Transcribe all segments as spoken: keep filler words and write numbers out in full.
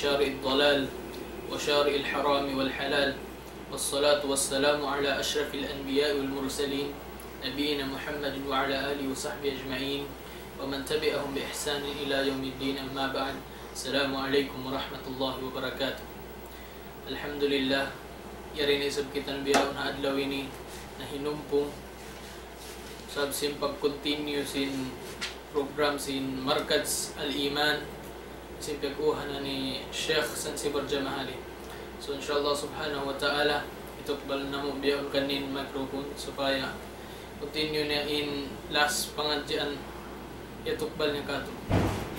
شارع الضلال وشارع الحرام والحلال، والصلاة والسلام على أشرف الأنبياء والمرسلين، نبينا محمد وعلى آله وصحبه أجمعين، ومن تبعهم بإحسان إلى يوم الدين، أما بعد. السلام عليكم ورحمة الله وبركاته. Alhamdulillah, yari na isab kita bihaun ha adlaw ini nahinumpung sabab sin pag-continue sin program sin Markaz Al-Iman, sin pagkuha na ni Sheikh Sansi Barjamahali. So, inshallah subhanahu wa ta'ala, itukbal namu' bihaun kanin microphone supaya continue na in last pangadjian, itukbal niya katu'.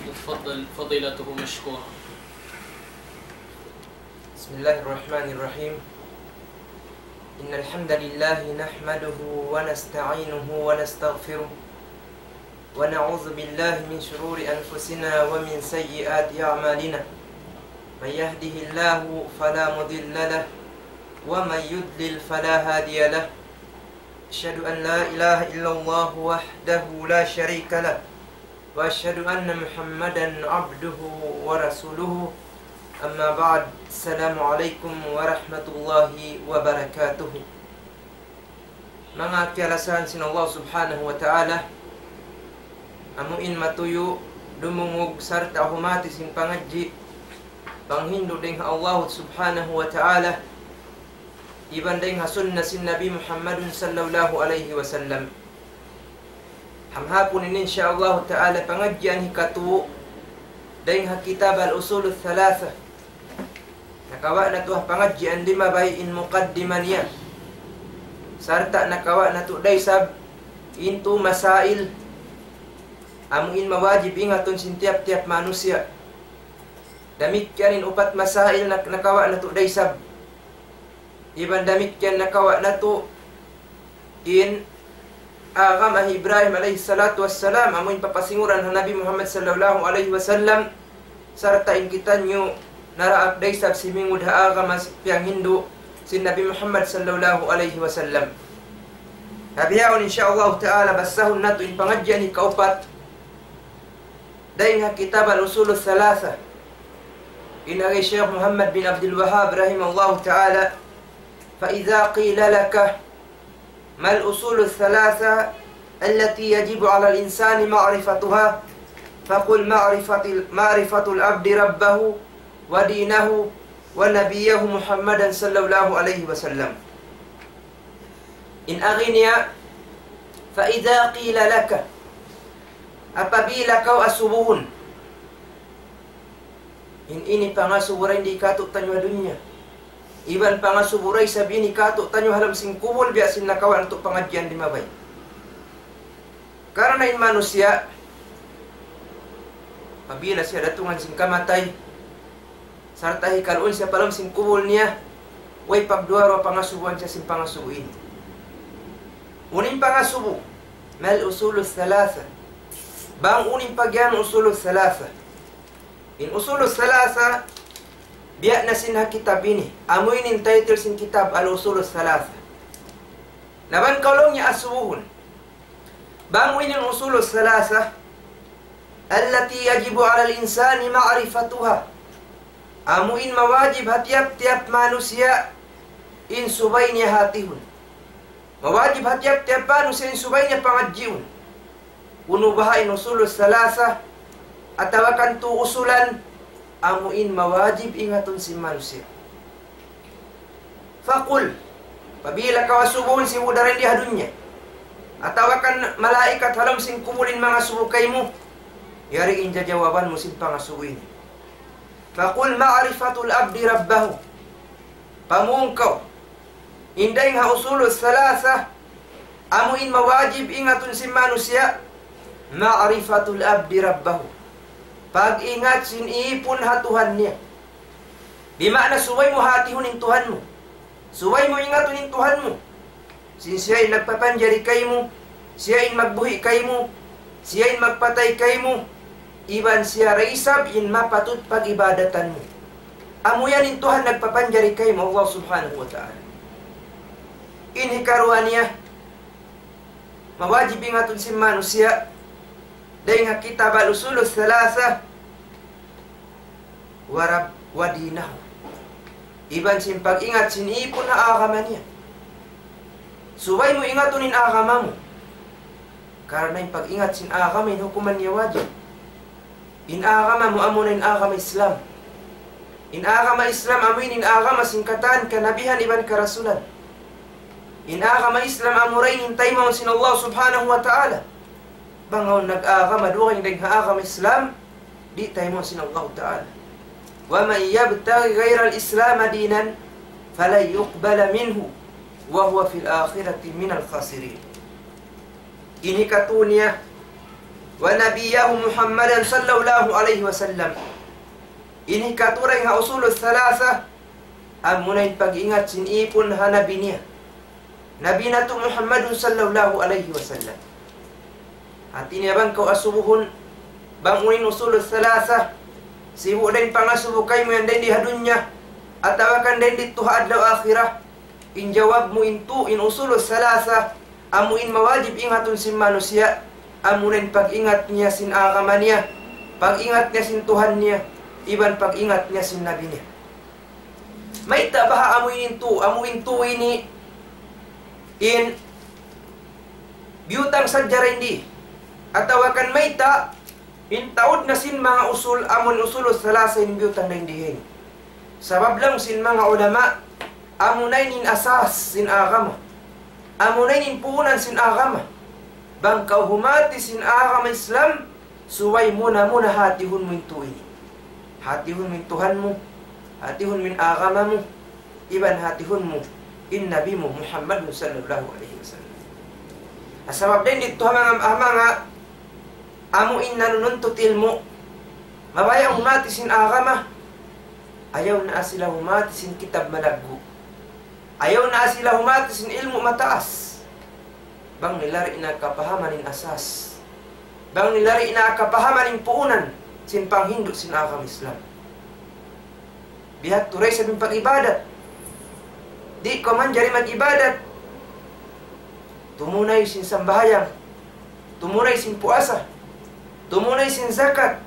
Tafaddal, fadilatuhu mashkura. بسم الله الرحمن الرحيم. إن الحمد لله نحمده ونستعينه ونستغفره، ونعوذ بالله من شرور أنفسنا ومن سيئات أعمالنا. من يهده الله فلا مضل له، ومن يضلل فلا هادي له. أشهد أن لا إله إلا الله وحده لا شريك له، وأشهد أن محمدا عبده ورسوله. أما بعد، السلام عليكم ورحمة الله وبركاته. Manga kiyalasahan sin Allah Subhanahu wa Ta'ala, amu in matuyu', dumungug, sarta' humati sin pangadji', panghindu' dayn ha Allah Subhanahu wa Ta'ala, iban dayn ha sunna sin Nabi Muhammadun sallallahu alayhi wasallam. Ha mahapun ini, insya Allah ta'ala, pangadjian hikatu dayn ha kitab Al-Usul Thalatha. Nakawa' natu' ha pangadjian limabay in mukaddima niya. Sarta' nakawa' natu' da isab in tū masail amu in mawajib ingatun sin tiyap-tiyap manusiya'. Damikkiyan in upat masail nak-, nakawa' natu' da isab. Iban damikkiyan nakawa' natu' in agama hi Ibrahim alayhi salatu wassalam, amu in papasinguran ha Nabi Muhammad sallallahu alayhi wasallam, sarta' in kitaniyu naraak da isab simingud ha agama s-, piyanghindu' sin Nabi Muhammad sallallahu alayhi wasallam. Na bihaun, insya Allah ta'ala, basahun natu' in pangadjian hikaupat dayn ha kitab Al-Usul Thalatha. In agi Shaykh Muhammad bin Abdul Wahhab rahimahullahu ta'ala, فإذا قيل لك ما الأصول الثلاثة التي يجب على الإنسان معرفتها؟ فقل معرفة ال-، معرفة العبد ربه ودينه ونبيه محمدا صلى الله عليه وسلم. In agi niya, فإذا قيل لك, apabila kaw asubuhun, in ini pangasubu dayn di katu' taniyu ha dunya. Iban pangasubu da isab ini katu' taniyu ha lawm sin kubul, biya' sin nakawa' natu' pangadjian limabay. Karna' in manusiya', apabila siya datungan sin kamatay, sarta' hikaluun siya pa lawm sin kubul niya, way pagduwa-ruwa pangasubuhan siya sin pangasubu ini. Unu in pangasubu, ما الأصول الثلاثة. Bang unu in pagiyanun Usul Thalatha. In Usul Thalatha, biya' na sin ha kitab ini. Amu ini in title sin kitab Al-Usul Thalatha. Na bang kaw laung niya asubuhun, bang unu in Usul Thalatha, التي يجب على الإنسان معرفتها. Amu in mawajib ha tiyap-tiyap manusiya' in subay niya hatihun. Mawajib ha tiyap-tiyap manusiya' in subay niya pangadjiun. Unu baha' in Usul Thalatha, atawa kan tū usulan, amu in mawajib ingatun sin manusiya'. فقل, apabila kaw asubuhun sibu' dayn di ha dunya, atawa kan malaikat ha lawm sin kubul in mangasubu kaymu, yari in jajawaban mu sin pangasubu ini. فقل معرفة العبد ربه. Pamung kaw, in dayn ha Usul Thalatha, amu in mawajib ingatun sin manusiya', معرفة العبد ربه. Pag-ingat sin ipun ha Tuhan niya. Bima'na subay mu hatihun in Tuhan mu. Subay mu ingatun in Tuhan mu. Sin siya in nagpapanjari kaymu, siya in magbuhi' kaymu, siya in magpatay kaymu, iban siya da isab in mapatut pag-ibadatan mu. Amu yan in Tuhan nagpapanjari kaymu, Allah Subhanahu wa Ta'ala. In hikaruwa niya, mawajib ingatun sin manusiya', dayn ha kitab Al-Usul Thalatha, ورب-، ودينه. Iban sin pag-ingat sin ipun ha agama niya. Subay mu ingatun in agama mu. Karna' in pag-ingat sin agama in hukuman niya wajib. In agama mu amuna in agama Islam. In agama Islam amu in agama sin katan kanabihan iban karasulan. In agama Islam amura in taymaun sin Allah subhanahu wa ta'ala. Bang awn nag-agama dugaing dayn ha agama Islam, di' taymaun sin Allah ta'ala. ومن يبتغ غير الإسلام دينا فلن يقبل منه وهو في الآخرة من الخاسرين. Ini katu niya, ونبيه محمدا صلى الله عليه وسلم. Ini katu dayn ha usul thalatha, amuna in pag-ingat sin ipun ha nabi niya. Nabi natu' Muhammadun sallallahu alayhi wasallam. Hati niya bang kaw asubuhun, bang unu in usul thalatha, sibu' da in pangasubu kaymu yan dayn di ha dunya, atawa kan dayn didtu ha adlaw akhirat, in jawab mu in tu, in usul thalatha, amu in mawajib ingatun sin manusiya', amuna in pag-ingat niya sin agama niya, pag-ingat niya sin Tuhan niya, iban pag-ingat niya sin Nabi niya. Mayta' baha' amu in tu, amu in tu ini in biyutang sadja dayn di. Atawa kan mayta' in taud na sin manga usul, amu in usul thalatha in biyutang dayn di ini. Sabab laung sin manga ulama, amuna ini in asas sin agama. Amuna ini in puunan sin agama. Bang kaw humati sin agama Islam, subay muna-muna hatihun mu in tu ini. Hatihun mu in Tuhan mu, hatihun mu in agama mu, iban hatihun mu in Nabi mu Muhammadun sallallahu alayhi wasallam. Sabab dayn didtu ha manga, ha manga amu in nanununtut ilmu', mabaya' humati sin agama, ayaw na sila humati sin kitab malaggu'. Ayaw na sila humati sin ilmu' mataas. Bang nila di' na kapahaman in asas. Bang nila di' na kapahaman in puunan sin panghindu' sin agama Islam. Biya' ha yan da isab in pag-ibadat. Di' kaw manjari mag-ibadat. Tumunay sin sambahayang. Tumunay sin puasa. Tumunay sin zakat.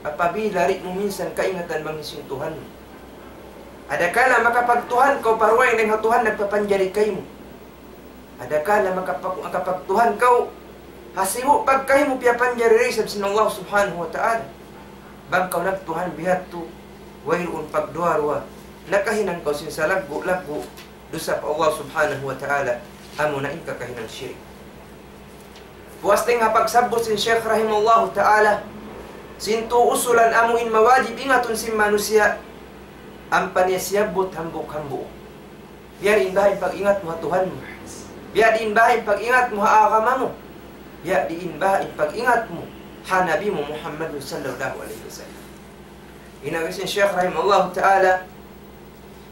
Apabila di' mu minsan kaingatan bang hisiyu in Tuhan mu. Adakala makapagtuhan kaw pa dugaing dayn ha Tuhan nagpapanjari kaymu. Adakala makapag-, makapagtuhan kaw, ha sibu' pagkahi mu piyapanjari da isab sin Allah subhanahu wa ta'ala. Bang kaw nagtuhan biya' ha yan, wayruun pagduwa-ruwa, nakahinang kaw sin salaggu'-laggu' dusa pa Allah subhanahu wa ta'ala, amuna in kakahinang shirik. Puas dayn ha pagsabbut sin Shaykh rahimahullahu ta'ala, sin tu usulan amu in mawajib ingatun sin manusiya', ampa niya siyabbut hambuuk-hambuuk. Biya' diin baha' in pag-ingat mu ha Tuhan mu. Biya' diin baha' in pag-ingat mu ha agama mu. Biya' diin baha' in pag-ingat mu ha Nabi mu Muhammad sallallahu alayhi wasallam. In agi sin Shaykh rahimahullahu ta'ala,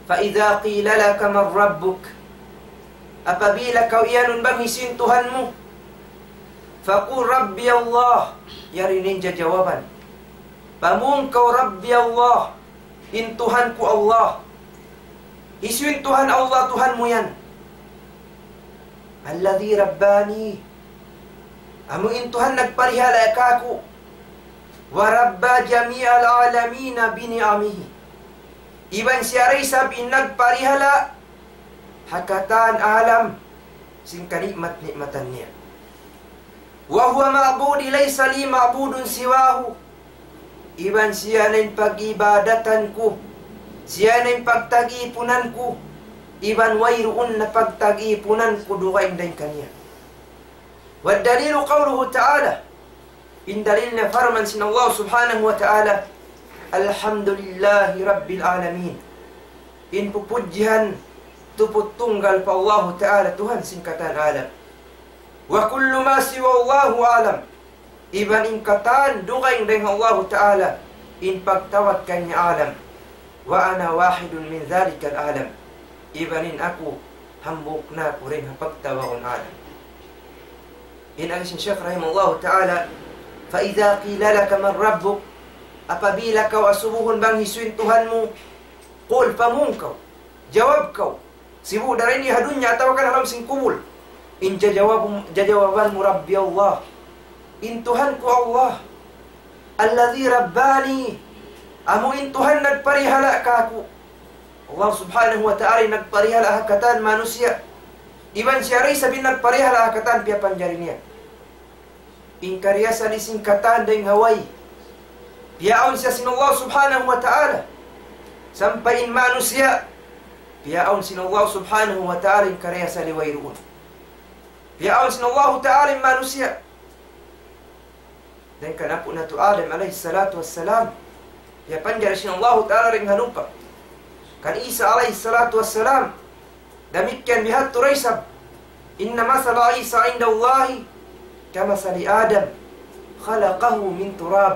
فإذا قيل لك من ربك, apabila kaw iyanun bang hisiyu in Tuhan mu, فقل ربي الله, yari in jawaban. Pamung kaw ربي الله, in Tuhan ku Allah. Hisiyu in Tuhan Allah, Tuhan mu yan? الذي رباني. Amu in Tuhan nagparihala' kāku'. وربى جميع العالمين بنعمه. Iban siya da isab in nagparihala' ha katan alam sin kani'mat-ni'matan niya. وهو معبودي ليس لي معبود سواه. Iban siya na in pag-ibadatan ku, siya na in pagtag-ipunan ku, iban wayruun na pagtag-ipunan ku dugaing dayn kaniya. والدليل قوله تعالى. In dalil niya parman sin Allah subhanahu wa ta'ala, الحمد لله رب العالمين. In pupudjihan tuput tunggal pa Allahu ta'ala, Tuhan sin katan alam. وكل ما سوى الله عالم. Iban in katan dugaing dayn ha Allahu ta'ala, in pagtawag kaniya alam. وأنا واحد من ذلك العالم. Iban in aku, hambuuk na aku dayn ha pagtawagun alam. In agi sin Shaykh rahimahullahu ta'ala, فإذا قيل لك من ربك, apabila kaw asubuhun bang hisiyu in Tuhan mu, قل, pamung kaw, jawab kaw, sibu' da ini ha dunya atawa kan ha lawm sin kubul. In jajawab-, jajawaban mu, ربي الله. In Tuhan ku Allah. الذي رباني. Amu in Tuhan nagparihala' kāku'. Allah Subhanahu wa Ta'ala in nagparihala' ha katan manusiya'. Iban siya da isab in nagparihala' ha katan piyapanjari niya. In kariyasali sin katan dayn ha way, piyaawn siya sin Allah Subhanahu wa Ta'ala. Sampay in manusiya', piyaawn sin Allah Subhanahu wa Ta'ala in kariyasali wayruun. Piyaawn sin Allah Ta'ala in manusiya'. Dayn kan apu' natu' Adam alayhi salatu wassalam, piyapanjari sin Allahu Ta'ala dayn ha lupa'. Kan Isa alayhi salatu wassalam, damikkiyan bihadtu da isab. إن مثل عيسى عند الله كمثل آدم خلقه من تراب.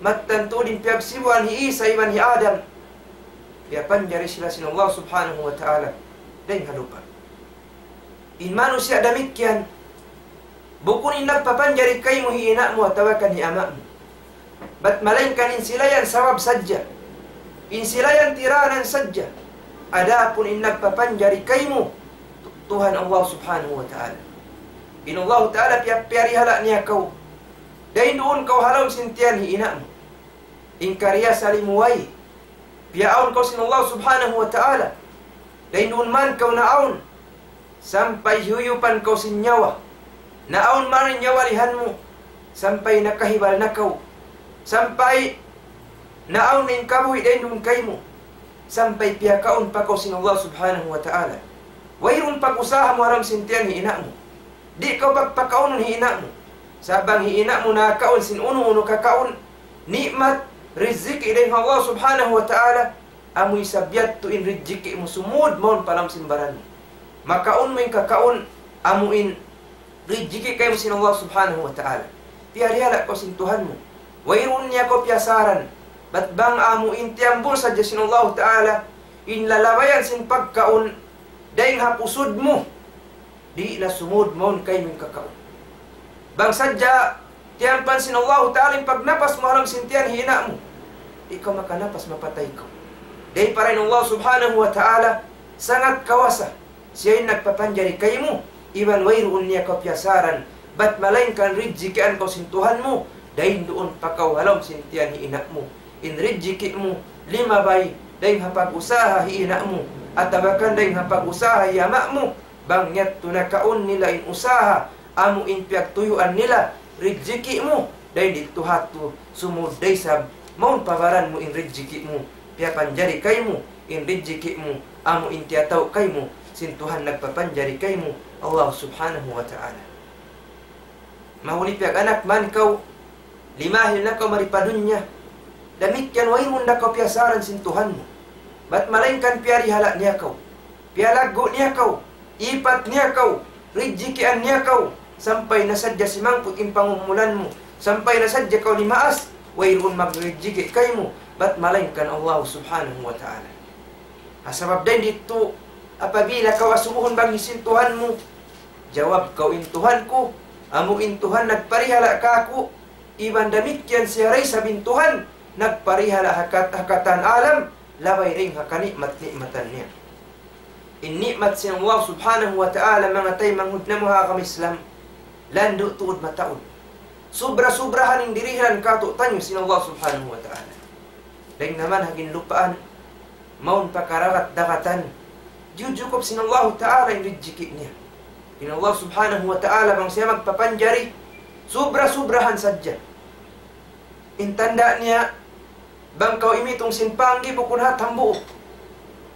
Mattan tuud in piyagsibuan hi Isa iban hi Adam, piyapanjari sila sin Allah Subhanahu wa Ta'ala dayn ha lupa'. In manusiya' damikkiyan, bukun in nagpapanjari kaymu hi ina' mu atawa kan hi ama' mu. Bat malaingkan in sila yan sabab sadja. In sila yan tiranan sadja. Adapun in nagpapanjari kaymu, Tu-, Tuhan Allah Subhanahu wa Ta'ala. In Allah Ta'ala piya-, piyarihala' niya kaw. Dayn duun kaw ha lawm sin tiyan hi ina' mu. In kariyasali mu way, piyaawn kaw sin Allah Subhanahu wa Ta'ala. Dayn duun man kaw naawn, sampay hiyuyupan kaw sin nyawa. Naawn man in nyawalihan mu, sampay nakahibal na kaw. Sampay naawn in kabuhi' dayn duun kaymu. Sampay piyakaun pa kaw sin Allah Subhanahu wa Ta'ala. Wayruun pag-usaha mu ha lawm sin tiyan hi ina' mu. Di' kaw pagpakaunun hi ina' mu. Sa' bang hi ina' mu nakakaun sin unu-unu kakaun, ni'mat, rijiki' dayn ha Allah Subhanahu wa Ta'ala, amu isab yadtu in rijiki' mu sumūd mawn pa lawm sin baran mu. Makaun mu in kakaun, amu in rijiki' kaymu sin Allah Subhanahu wa Ta'ala. Piyarihala' kaw sin Tuhan mu. Wayruun niya kaw piyasaran. Bat bang amu in tiyambul sadja sin Allah Ta'ala, in lalabayan sin pagkaun, dayn ha pusud mu, di' na sumūd mawn kaymu in kakaun. Bang sadja tiyampan sin Allahu Ta'ala in pagnapas mu ha lawm sin tiyan hi ina' mu, di' kaw makanapas, mapatay kaw. Dayn pa in Allah Subhanahu wa Ta'ala, sangat kawasa. Siya in nagpapanjari kaymu, iban wayruun niya kaw piyasaran, bat malaingkan rijikian kaw sin Tuhan mu, dayn duun pa kaw ha lawm sin tiyan hi ina' mu. In rijiki' mu, limabay, dayn ha pag-usaha hi ina' mu, atawa kan dayn ha pag-usaha hi ama' mu, bang yadtu nakaun nila in usaha, amu in piyagtuyuan nila, rijiki' mu, dayn didtu hadtu, sumūd da isab, mawn pa baran mu in rijiki' mu, piyapanjari kaymu, in rijiki' mu, amu in tiyatau' kaymu, sin Tuhan nagpapanjari kaymu, Allah Subhanahu wa Ta'ala. Mahuli piyag-anak man kaw, limahil na kaw mari pa dunya. Damikkiyan wayruun da kaw piyasaran sin Tuhan mu. Bat malaingkan piyarihala' niya kaw. Piyalaggu' niya kaw. Ipat niya kaw. Rijikian niya kaw. Sampay na sadja simangput in pangumulan mu. Sampay na sadja kaw limaas. Wayruun magrijiki kaymu. Bat malaingkan Allah Subhanahu wa Ta'ala. Ha sabab dayn didtu, apabila kaw asubuhun bang hisiyu in Tuhan mu, jawab kaw, in Tuhan ku, amu in Tuhan nagparihala' kāku', iban damikkiyan siya da isab in Tuhan nagparihala' ha kat-, ha katan alam, labay dayn ha kani'mat-ni'matan niya. In ni'mat sin Allah Subhanahu wa Ta'ala, manga taymanghud namu' ha agama Islam, landu' tuud mataud. Subra-subrahan in dirihilan kātu'niyu sin Allah Subhanahu wa Ta'ala. Dayn naman ha ginlupaan, mawn pa karagat-dagatan, diyujukup sin Allahu Ta'ala in rijiki' niya. In Allah Subhanahu wa Ta'ala bang siya magpapanjari, subra-subrahan sadja. In tanda' niya, bang kaw imitung sin panggi' bukun hat hambuuk.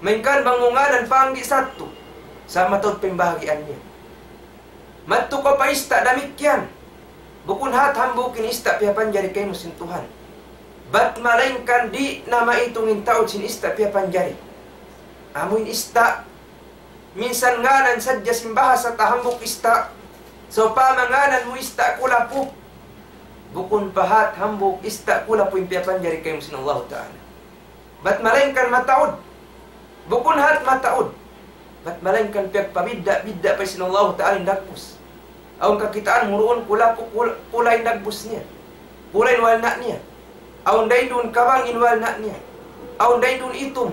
Malayngkan bang mu ngānan panggi' sattu, sa' mataud pa in bahagian niya. Madtu kaw pa ista' damikkiyan. Bukun hat hambuuk in ista' piyapanjari kaymu sin Tuhan. Bat malaingkan di' na maitung in taud sin ista' piyapanjari. Amu in ista', minsan ngānan sadja sin bahasa ta hambuuk ista'. Sawpama ngānan mu ista' kulapu. Bukun pa hat hambuuk ista' kulapu in piyapanjari kaymu sin Allahu Ta'ala. Bat malaingkan mataud. Bukun hat mataud. Bat malaingkan piyagpabidda'-bidda' pa sin Allahu Ta'ala in dagbus. Awn kakitaan mu duun kulapu, kul-, pula in dagbus niya. Pula in walna' niya. Awn dayn duun kabang in walna' niya. Awn dayn duun itum.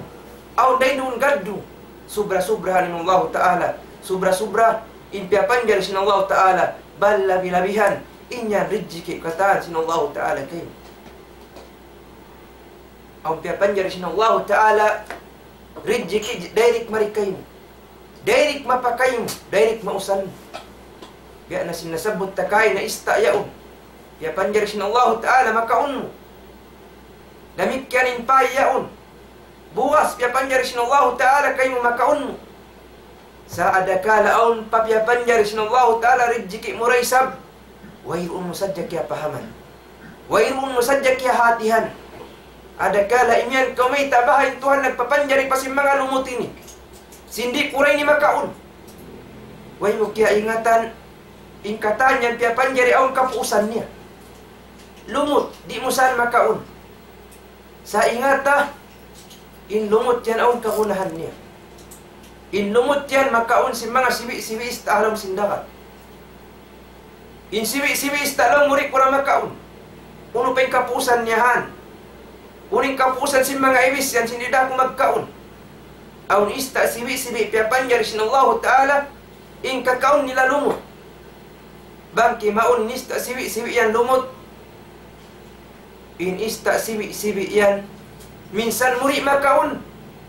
Awn dayn duun gaddu. Subra-subrahan in Allahu Ta'ala. Subra-subra in piyapanjari sin Allahu Ta'ala. Bal labi-labihan. In yan rijiki' katan sin Allahu Ta'ala kaymu. Awn piyapanjari sin Allahu Ta'ala rijiki' direct mari kaymu. Direct mapakaymu, direct mausan. Biya' na sin nasabbut ta kaina ista' yaun. Piyapanjari sin Allahu Ta'ala makaun mu. Damikkiyan in pay yaun. Bugas piyapanjari sin Allahu Ta'ala kaymu makaun mu. Sa' adakala awn pa piyapanjari sin Allahu Ta'ala rijiki' mu da isab, wayruun mu sadja kiyapahaman. Wayruun mu sadja kiyahatihan. Adakala imiyan kaw mayta' baha' in Tuhan nagpapanjari pa sin manga lumut ini. Sin di' ku da ini makaun. Way mu kiyaingatan, in katan yan piyapanjari awn kapuusan niya. Lumut, di' mu saan makaun. Sa' ingata, in lumut yan awn kagunahan niya. In lumut yan makaun sin manga sibi'-sibi' ista' ha lawm sin dagat. In sibi'-sibi' ista' laung mu di' ku da makaun. Unu pa in kapuusan niya han? Unu in kapuusan sin manga ibis yan sin di' da aku magkaun? Awn ista' sibi'-sibi' piyapanjari sin Allahu Ta'ala, in kakaun nila lumut. Bang kimaun in ista' sibi'-sibi' yan lumut, in ista' sibi'-sibi' yan, minsan mu di' makaun,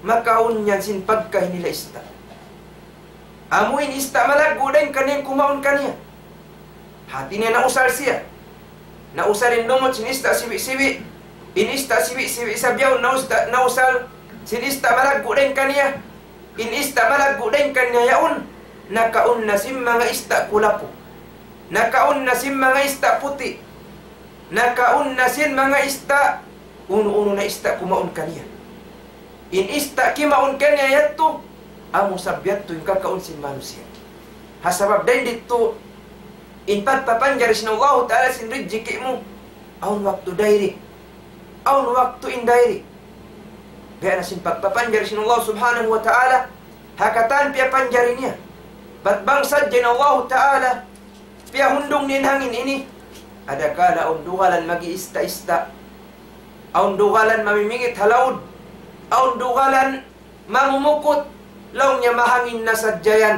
makaun yan sin pagkahi nila ista'. Amu in ista' malaggu' dayn kaniya in kumaun kaniya. Hati niya nausal siya. Nausal in lumut sin ista' sibi'-sibi'. In ista' sibi'-sibi' isab yaun nausta-, nausal sin ista' malaggu' dayn kaniya. In ista' malaggu' dayn kaniya yaun, nakaun na sin manga ista' kulapu. Nakaun na sin manga ista' puti'. Nakaun na sin manga ista', unu-unu na ista' kumaun kaniya. In ista' kimaun kaniya yadtu, amu sab yadtu in kakaun sin manusiya'. Ha sabab dayn didtu, in pagpapanjari sin Allahu Ta'ala sin rijiki' mu, awn waktu direct, awn waktu indirect. Biya' na sin pagpapanjari sin Allah Subhanahu wa Ta'ala, ha katan piyapanjari niya. Bat bang sadja in Allahu Ta'ala, piyahundung niya in hangin ini, adakala awn dugalan mag-iista-ista. Awn dugalan mamimingit ha laud. Awn dugalan mamumukut. Laung niya mahangin na sadja yan.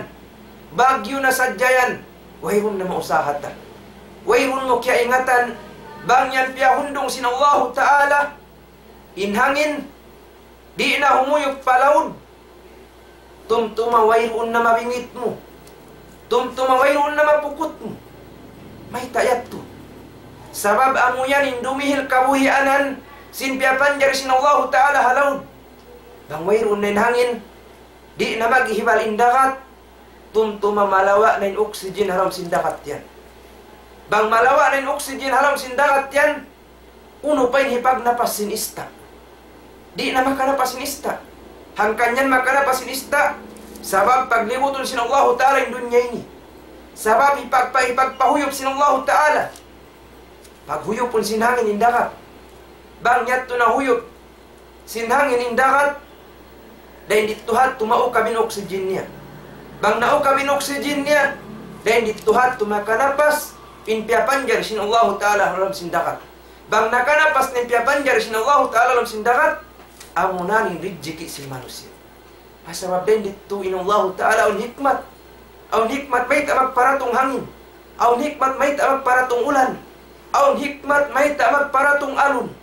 Bagyu na sadja yan. Wayruun na mausaha ta. Wayruun mu kiyaingatan. Bang yan piyahundung sin Allahu Ta'ala. In hangin, di' na humuyup pa laud. Tumtuma wayruun na mabingit mu. Tumtuma wayruun na mapukut mu. Mayta' yadtu? Sabab amu yan in dumihil kabuhianan sin piyapanjari sin Allahu Ta'ala ha laud. Bang wayruun na in hangin, di' na maghibal in dagat, tumtuma malawa' na in oxygen ha lawm sin dagat yan. Bang malawa' na in oxygen ha lawm sin dagat yan, unu pa in hipagnapas sin ista'? Di' na makanapas sin ista'. Hangkan yan makanapas sin ista', sabab paglibutun sin Allahu Ta'ala in dunya ini. Sabab hipagpa-, hipagpahuyup sin Allahu Ta'ala. Paghuyupun sin hangin in dagat. Bang yadtu nahuyup sin hangin in dagat, dayn didtu hadtu maukab in oxygen niya. Bang naukab in oxygen niya, dayn didtu hadtu makanapas in piyapanjari sin Allahu Ta'ala ha lawm sin dagat. Bang nakanapas na in piyapanjari sin Allahu Ta'ala ha lawm sin dagat, amuna in rijiki' sin manusiya'. Ha sabab dayn didtu in Allahu Ta'ala awn hikmat. Awn hikmat mayta' magparatung hangin. Awn hikmat mayta' magparatung ulan. Awn hikmat mayta' magparatung alun.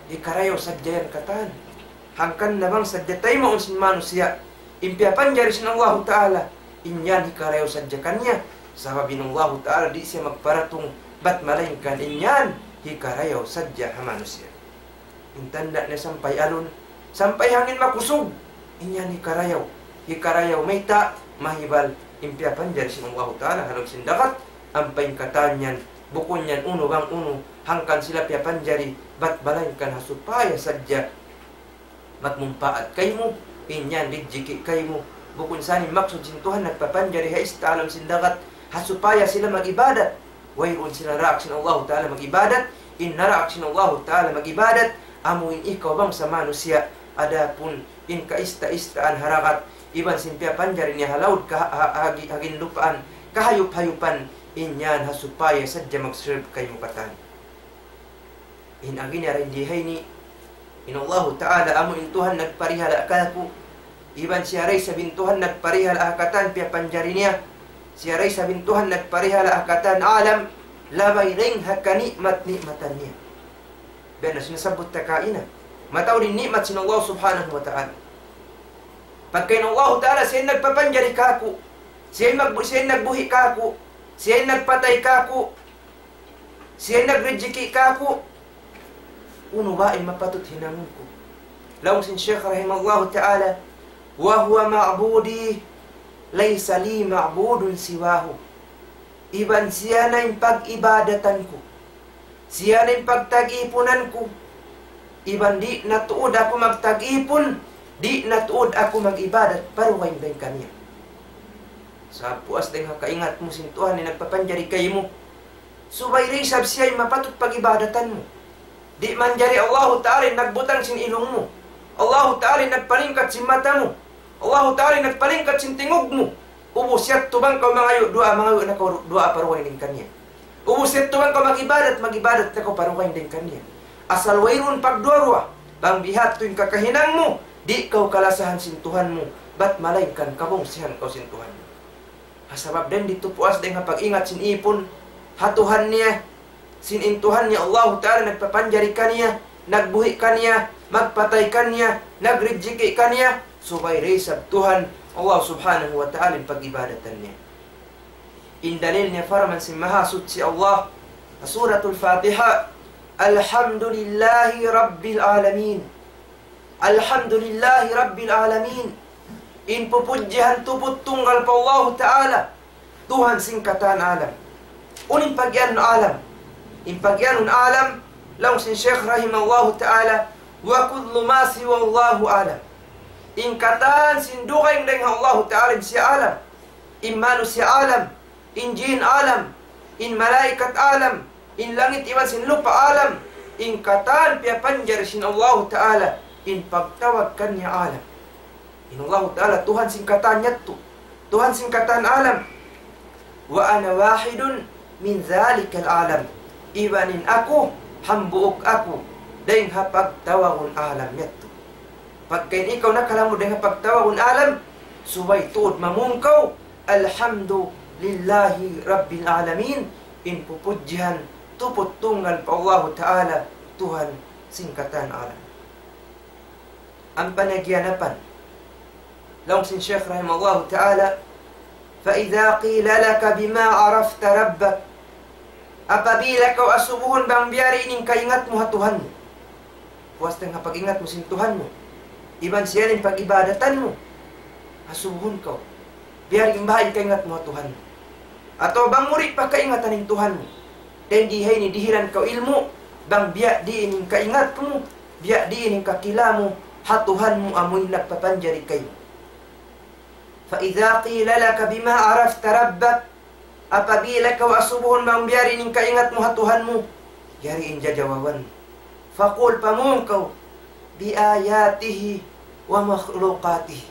Hikarayaw sadja yan katan. Hangkan na bang sadja taymaun sin manusiya' in piyapanjari sin Allahu Ta'ala, in yan hikarayaw sadja kaniya. Sabab in Allahu Ta'ala di' siya magparatung bat malaingkan in yan hikarayaw sadja ha manusiya'. In tanda' niya sampay alun, sampay hangin makusug, in yan hikarayaw. Hikarayaw mayta'? Mahibal in piyapanjari sin Allahu Ta'ala ha lawm sin dagat, ampa in katan yan, bukun yan unu bang unu, hangkan sila piyapanjari, bat malaingkan ha supaya sadja magmumpaat kaymu, in yan rijiki' kaymu. Bukun sa in maksud sin Tuhan nagpapanjari ha ista' ha lawm sin dagat, ha supaya sila mag-ibadat. Wayruun sila naraak sin Allahu Ta'ala mag-ibadat, in naraak sin Allahu Ta'ala mag-ibadat, amu in ikaw bangsa manusiya', adapun in kaista-istaan ha dagat, iban sin piyapanjari niya ha laud ka ha, ha, ha, ha ginlupaan, kahayup-hayupan, in yan ha supaya sadja mag-serve kaymu katan. In agi niya dayn di ha ini, in Allahu Ta'ala amu in Tuhan nagparihala' kāku', iban siya da isab in Tuhan nagparihala' ha katan piyapanjari niya, siya da isab in Tuhan nagparihala' ha katan alam, labay dayn ha kani'mat-ni'matan niya. Biya' na sin nasabbut ta kaina. Mataud in ni'mat sin Allah subhanahu wa ta'ala. Pagka in Allah ta'ala siya in nagpapanjari kāku', siya in magbu-, siya in nagbuhi' kāku', siya in nagpatay kāku', siya in nagrijiki' kāku', unu ba in mapatut hinangun ku? Laung sin Shaykh rahimahullahu ta'ala, وهو معبودي ليس لي معبود سواه. Iban siya na in pag-ibadatan ku. Siya na in pagtag-ipunan ku. Iban di' na tuud aku magtag-ipun, di' na tuud aku mag-ibadat pa dugaing dayn kaniya. Sa' puas dayn ha kaingat mu sin Tuhan in nagpapanjari kaymu. Subay da isab siya in mapatut pag-ibadatan mu. Di' manjari Allahu Ta'ala in nagbutang sin ilung mu. Allahu Ta'ala in nagpalingkat sin mata mu. Allahu Ta'ala in nagpalingkat sin tingug mu. Ubus yadtu bang kaw mangayu' duwaa, mangayu' na kaw duwaa pa dugaing dayn kaniya. Ubus yadtu bang kaw mag-ibadat, mag-ibadat na kaw pa dugaing dayn kaniya. Asal wayruun pagduwa-ruwa, bang biya' ha yan in kakahinang mu, di' kaw kalasahan sin Tuhan mu, bat malaingkan kabungsihan kaw sin Tuhan mu. Ha sabab dayn didtu puas dayn ha pag-ingat sin ipun ha Tuhan niya, sin in Tuhan niya Allahu Ta'ala nagpapanjari kaniya, nagbuhi' kaniya, magpatay kaniya, nagrijiki' kaniya, subay da isab Tuhan Allah subhanahu wa ta'ala in pag-ibadatan niya. In dalil niya parman sin Mahasuchi Allah, Suratul Fatiha, الحمد لله رب العالمين. الحمد لله رب العالمين. In pupudjihan tuput tunggal pa Allahu Ta'ala, Tuhan sin katan alam. Unu in pagiyanun alam? In pagiyanun alam, laung sin Shaykh rahimahullahu ta'ala, وكل ما سوى الله عالم. In katan sin dugaing dayn ha Allahu Ta'ala in siya alam. In manusiya' alam, in jin alam, in malaikat alam, in langit iban sin lupa' alam, in katan piyapanjari sin Allahu Ta'ala, in pagtawag kaniya alam. In Allahu Ta'ala Tuhan sin katan yadtu, Tuhan sin katan alam. وأنا واحد من ذلك العالم. Iban in aku, hambuuk aku, dayn ha pagtawagun alam yadtu. Pagka in ikaw nakalamud dayn ha pagtawagun alam, subay tuud mamung kaw, الحمد لله رب العالمين, in pupudjihan tuput tunggal pa Allahu Ta'ala, Tuhan sin katan alam. Ampa na giyanapan. Laung sin Shaykh rahimahullahu ta'ala, فإذا قيل لك بما عرفت ربك. Apabila kaw asubuhun bang biya' diin in kaingat mu ha Tuhan mu. Puas dayn ha pag-ingat mu sin Tuhan mu. Iban siya in pag-ibadatan mu. Asubuhun kaw. Biya' diin baha' in kaingat mu ha Tuhan mu. Atawa bang mu di' pa kaingatan in Tuhan mu. Dayn di ha ini dihilan kaw ilmu', bang biya' diin in kaingat mu, biya' diin in kakila mu, ha Tuhan mu amuin nagpapanjari kaymu. فإذا قيل لك بما عرفت ربك, apabila kaw asubuhun bang biya' diin in kaingat mu ha Tuhan mu, yari in jajawaban. فقل, pamung kaw, بآياته ومخلوقاته.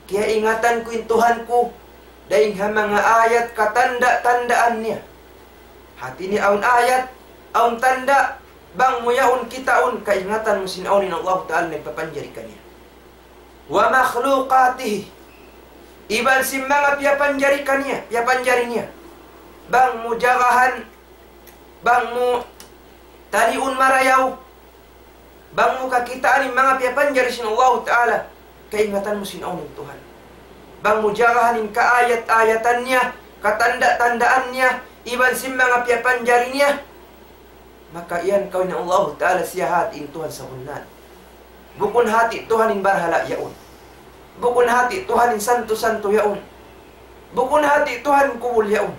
Kiyaingatan ku in Tuhan ku, dayn ha manga ayat katanda-tandaan niya. Hati niya awn ayat, awn tanda', bang mu yaun kitaun, kaingatan mu sin awn in Allahu Ta'ala nagpapanjari kaniya. ومخلوقاته. Iban sin manga piyapanjari kaniya, piyapanjari niya. Bang mu jagahan, bang mu taliun marayaw, bang mu kakitaan in manga piyapanjari sin Allahu Ta'ala, kaingatan mu sin awn in Tuhan. Bang mu jagahan in kaayat-ayatan niya, katanda-tandaan niya, iban sin manga piyapanjari niya, maka iyan kaw in Allahu Ta'ala siya hati in Tuhan sabunnal. Bukun hati Tuhan in barhala' yaun. Bukun hati Tuhan in santu-santu yaun. Bukun hati Tuhan in kubul yaun.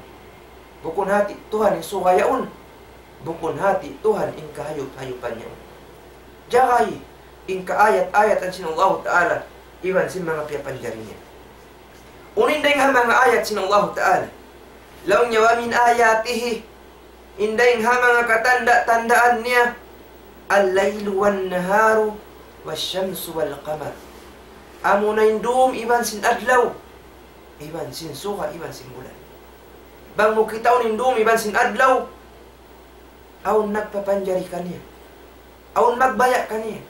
Bukun hati Tuhan in suga yaun. Bukun hati Tuhan in kahayup-hayupan yaun. Jagahi in kaayat-ayatan sin Allahu Ta'ala, iban sin manga piyapanjari niya. Unu in dayn ha manga ayat sin Allahu Ta'ala? Laung niya, ومن آياته, in dayn ha manga katanda-tandaan niya, الليل والنهار والشمس والقمر. Amuna in dum iban sin adlaw, iban sin suga, iban sin bulan. Bang mu kitaun in dum iban sin adlaw, awn nagpapanjari kaniya. Awn magbaya' kaniya.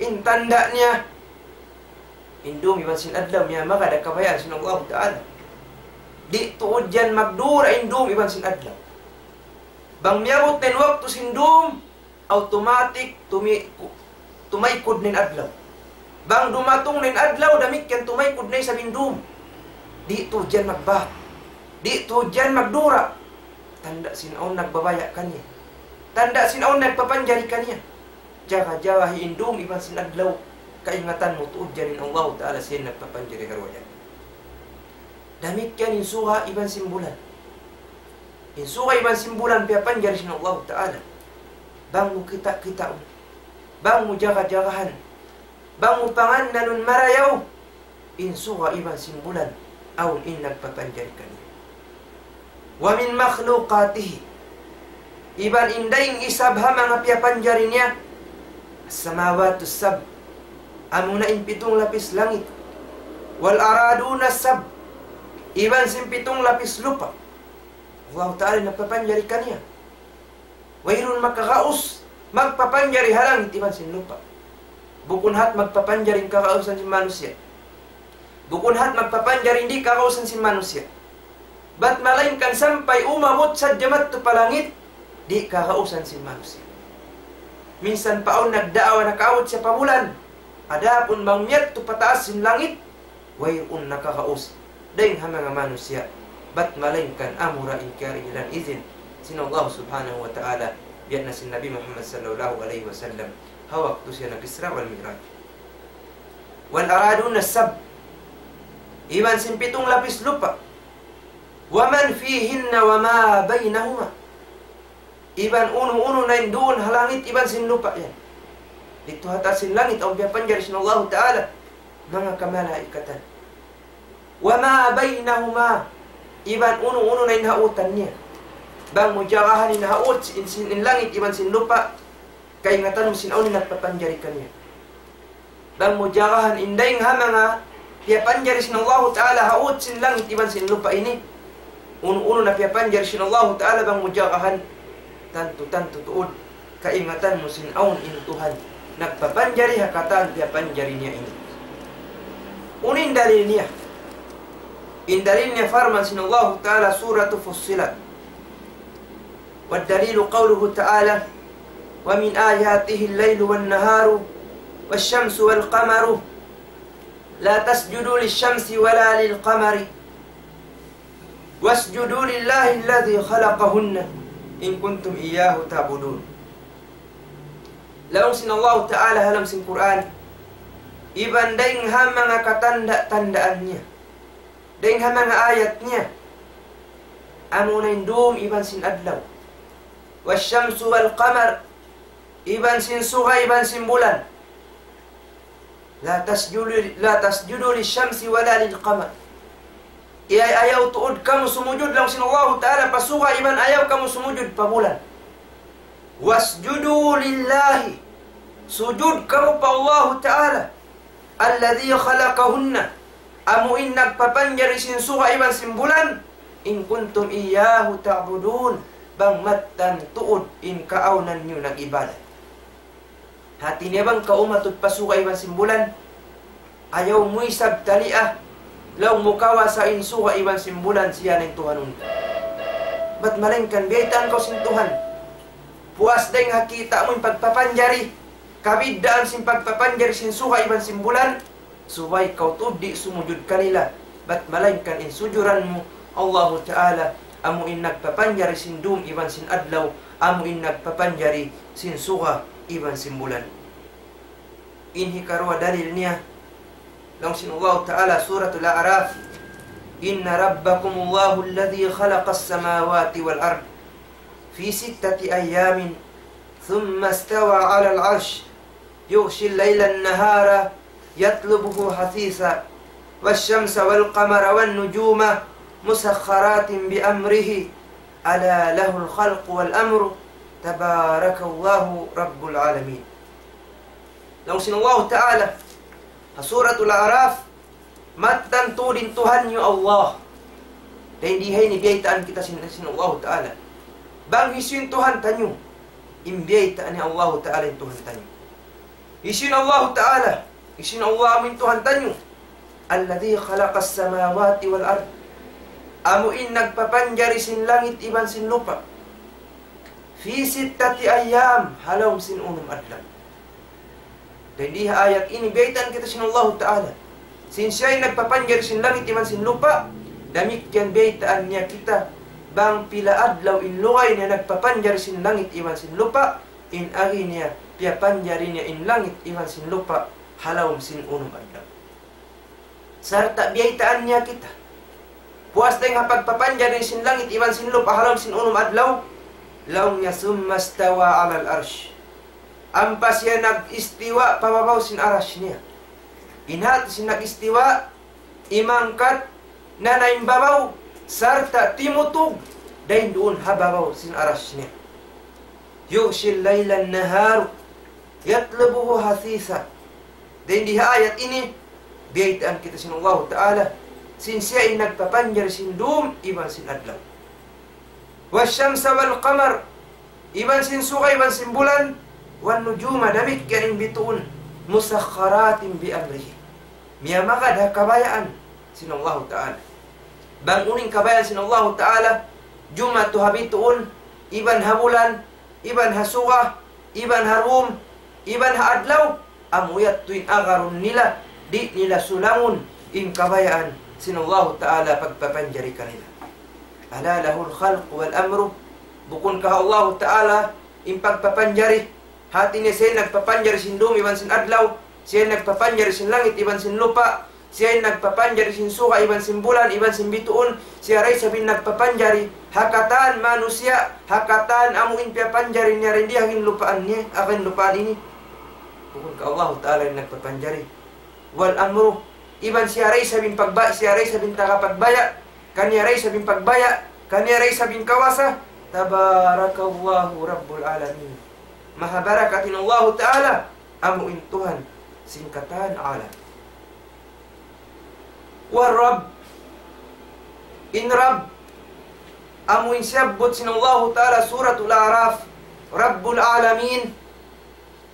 In tanda' niya, in dum iban sin adlaw, miyamagad ha kabayaan sin Allahu Ta'ala. Di' tuud yan magdura in dum iban sin adlaw. Bang miyabut na in waktu sin dum, automatic tumi-, ku-, tumaykud na in adlaw. Bang dumatung na in adlaw, damikkiyan tumaykud na isab in dum. Di' tuud yan magbak. Di' tuud yan magdura. Tanda' sin awn nagbabaya' kaniya. Tanda' sin awn nagpapanjari kaniya. Jaga-jagahi in dum iban sin adlaw. Kaingatan mu tuud yan in Allahu Ta'ala sin nagpapanjari ha dunya. Damikkiyan in suga iban sin bulan. In suga iban sin bulan piyapanjari sin Allahu Ta'ala. Bang mu kita'-kitaun. Bang mu jaga-jagahan. Bang mu pangannalun marayaw. In suga iban sin bulan. Awn in nagpapanjari kaniya. ومن مخلوقاته. Iban in dayng isab ha manga piyapanjari niya. السماوات السبع. Amuna in pitung lapis langit. والأرضون السبع. Iban sin pitung lapis lupa'. Allahu Ta'ala nagpapanjari kaniya. Wayruun makagaus magpapanjari ha langit iban sin lupa'. Bukun hat magpapanjari in kagausan sin manusiya'. Bukun hat magpapanjari in di' kagausan sin manusiya'. Bat malaingkan sampay umabut sadja madtu pa langit, di' kagausan sin manusiya'. Minsan pa awn nagdaawa nakaabut siya pa bulan. Adapun bang miyadtu pa taas sin langit, wayruun nakagaus dayng ha manga manusiya', bat malaingkan amura in kiyarihilan izin sin Allah Subhanahu wa Ta'ala, biya' na sin Nabi Muhammad sallallahu alayhi wasallam, ha waktu siya nag-Isra wal Mi'raj. والأرضون السبع. Iban sin pitung lapis lupa'. ومن فيهن وما بينهما. Iban unu-unu na in duun ha langit iban sin lupa' yan. Didtu ha taas sin langit, awn piyapanjari sin Allahu Ta'ala, manga kamalaikatan. وما بينهما. Iban unu-unu na in hautan niya. Bang mu jagahan in haut, in, sin, in langit iban sin lupa', kaingatan mu sin awn in nagpapanjari kaniya. Bang mu jagahan in dayng ha manga piyapanjari sin Allahu Ta'ala haut sin langit iban sin lupa' ini. Unu-unu na piyapanjari sin Allahu Ta'ala bang mu jagahan, tantu-tantu tuud kaingatan mu sin awn in Tuhan nagpapanjari ha katan piyapanjari niya ini. Unu in dalil niya? In dalil niya parman sin Allahu Ta'ala Suratu Fussilat. والدليل قوله تعالى: ومن آياته الليل والنهار والشمس والقمر لا تسجدوا للشمس ولا للقمر واسجدوا لله الذي خلقهن إن كنتم إياه تعبدون. Laung sin Allahu Ta'ala ha lawm sin Qur'an, iban dayng ha manga katanda'-tandaan niya, dayng ha manga ayat niya, amuna in dum iban sin adlaw. والشمس والقمر, iban sin suga iban sin bulan. لا تسجدوا، لا تسجدوا للشمس ولا للقمر. Iyay, ayaw tuud kamu sumujud, laung sin Allahu Ta'ala, pa suga iban ayaw kamu sumujud pa bulan. واسجدوا لله. Sujud kamu pa Allahu Ta'ala. الذي خلقهن. Amu in nagpapanjari sin suga iban sin bulan. إن كنتم إياه تعبدون. Bang mattan tuud in kaawnan niyu nag-ibadat. Hati niya bang kaw umatud pa suga iban sin bulan, ayaw mu isab taliya, laung mu kawasa in suga iban sin bulan siya na in Tuhanun. Bat malaingkan biyaytaan kaw sin Tuhan. Puas dayng ha kita' mu in pagpapanjari, kabiddaan sin pagpapanjari sin suga iban sin bulan, subay kaw tuud di' sumujud kanila, bat malaingkan in sujuran mu Allahu Ta'ala, amu in nagpapanjari sin dum iban sin adlaw, amu in nagpapanjari sin suga iban sin bulan. In hikaruwa dalil niya, laung sin Allahu Ta'ala, Suratul A'raf, إن ربكم الله الذي خلق السماوات والأرض في ستة أيام ثم استوى على العرش يغشي الليل النهار يطلبه حثيثا والشمس والقمر والنجوم مسخرات بأمره ألا له الخلق والأمر تبارك الله رب العالمين. Laung sin Allahu Ta'ala, ha Suratul A'raf, mattan tuud in Tuhan niyu Allah. Dayn di ha ini biyaytaan kita sin, sin Allahu Ta'ala. Bang hisiyu in Tuhan taniyu, in biyaytaan niya Allahu Ta'ala in Tuhan taniyu. Hisiyu in Allahu Ta'ala, hisiyu in Allah amu in Tuhan taniyu. الذي خلق السماوات والأرض. Amu in nagpapanjari sin langit iban sin lupa'. في ستة أيام, ha lawm sin unum adlaw. Dayn di ha ayat ini, biyaytaan kita sin Allahu Ta'ala. Sin siya in nagpapanjari sin langit iban sin lupa', damikkiyan biyaytaan niya kita, bang pila adlaw in lugay niya nagpapanjari sin langit iban sin lupa', in agi niya, piyapanjari niya in langit iban sin lupa', ha lawm sin unum adlaw. Sarta' biyaytaan niya kita. Puas dayn ha pagpapanjari sin langit iban sin lupa' ha lawm sin unum adlaw, laung niya, ثم استوى على العرش. Ampa siya nag-istiwa pa babaw sin arash niya. In hati sin nag-istiwa, imangkat na na in babaw, sarta' timutug dayn duun ha babaw sin arash niya. يغشي الليل النهار يطلبه حثيثا. Dayn di ha ayat ini, biyaytaan kita sin Allahu Ta'ala, sin siya in nagpapanjari sin dum iban sin adlaw. والشمس والقمر, iban sin suga iban sin bulan, والنجوم, damikkiyan in bituun, مسخرات بأمره. Miyamagad ha kabayaan sin Allahu Ta'ala. Bang unu in kabayaan sin Allahu Ta'ala, jumatu ha bituun, iban ha bulan, iban ha suga, iban ha dum, iban ha adlaw, amu yadtu in agarun nila, di' nila sulangun in kabayaan sin Allahu Ta'ala pagpapanjari kanila. ألا له الخلق والأمر. Bukun ka Allahu Ta'ala in pagpapanjari? Hati niya siya in nagpapanjari sin dum iban sin adlaw, siya in nagpapanjari sin langit iban sin lupa', siya in nagpapanjari sin suga iban sin bulan iban sin bituun, siya da isab in nagpapanjari ha katan manusiya', ha katan amu in piyapanjari niya dayn di ha ginlupaan niya, ha ginlupaan ini. Bukun ka Allahu Ta'ala in nagpapanjari? والأمر, iban siya da isab in pagba-, siya da isab in taga pagbaya', kaniya da isab in pagbaya', kaniya da isab in kawasa. تبارك الله رب العالمين. Maha barakat in Allahu Ta'ala, amu in Tuhan sin katan alam. والرب, in Rabb, amu in siyabbut sin Allahu Ta'ala Suratul A'raf, رب العالمين,